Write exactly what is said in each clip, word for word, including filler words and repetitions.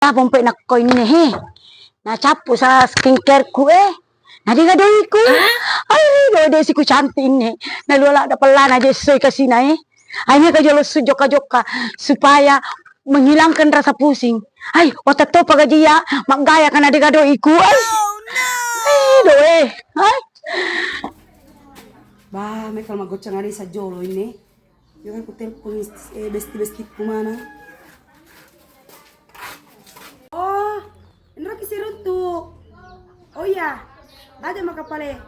Apa mpe nakko inne he. Nacappu sa skincare ku eh. Na dega doiku. Ai do de siku cantik inne. Na lua ladda pellana jessoi kasina eh. Ai meka jolo su jokka-jokka supaya menghilangkan rasa pusing. Ai, otak topa gajia, maggaya kana dega doiku. Ai. Ai do eh. Ai. Bah, meka magoccang ada sajolo inne. Yo kan ku telepon eh, besti-bestiku mana. Oh, enroki siruntu. Oh iya, aja maka pale.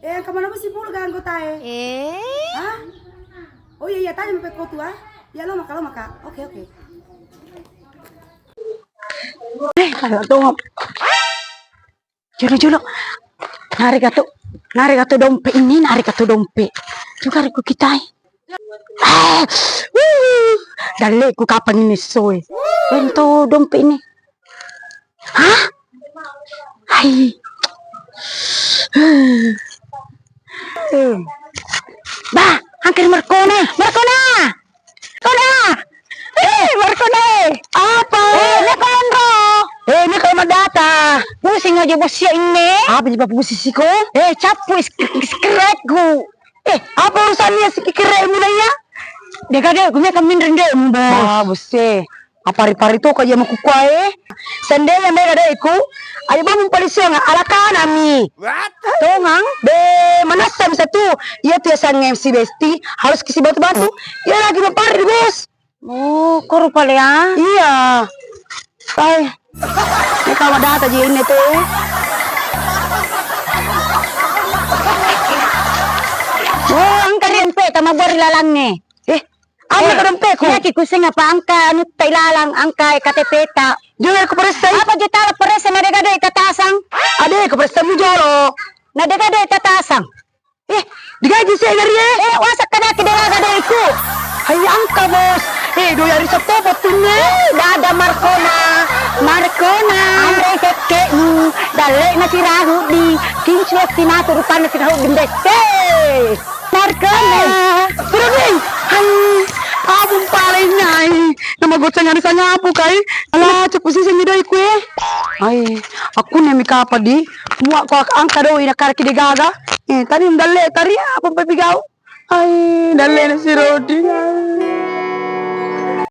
Eh, engka manapa sipulung ga anggotae? Eh? Hah? Oh iya, iya, tanya mape kotu ah. Ya lo maka, lo maka. Oke, oke. Eh, kala to. Jolo, jolo. Narega to, narega to dompe ini, narega to dompe. Juga reko kitai. Ah, wuh, dalleku kapang ini soe. Wento dompe ini. Hah? Hai. Bah, angkari Markona. Markona! Kona! Eh, Markona! Apa? Eh, ini konro. Eh, ini kalau madata. Pusing aja bos ya ini. Apa jipa pusing siko? Eh, cappu is- is- kerekku. Eh, apa urusannya si kerekmu nanya? Deka dek, gue kan min rendekmu bos. Ah, bos eh. Apa hari-hari tuh kayak mau kukuai? Sendenya mega dek iku. Ayo bangun polisi nga ala kanami. Tongang? Be, manassa bisa tu. Iya tu ya sang M C Besti harus kisi batu-batu. Iya lagi mempar di bos. Oh, koro pale ya? Iya. Hai. Ini kamu data ji ini tuh. Oh, angka rimpe tama bori lalangnge. Eh, apa Eh, ka dompeku? Iya ki kusing apa angka anu tai lalang angka K T P ta. Jangan aku perasai. Apa je tala perasa na dega doi tatasang? Ade aku perasa mujolo. Na dega doi tatasang. Eh, digaji saya dari eh. Eh, wasa kada ki dega doi ku. Hai angka bos. Eh, doi hari Sabtu apa tuh ne? Eh, dada Markona. Markona. Andre sekkemu. Dalle na sirahu di. Kinclok sinatu rupanna sirahu di mbette. Markana. Sudah, Bing. Hai, abung paling nyai. Nama goceng ada sangapu kai. Ala cepu sisi nyidoi kue. Hai, aku nemi kapa di. Mua ko angka doi na karaki de gaga. Eh, tadi dalle tari apa mpe pigau? Hai, dalle na sirodi.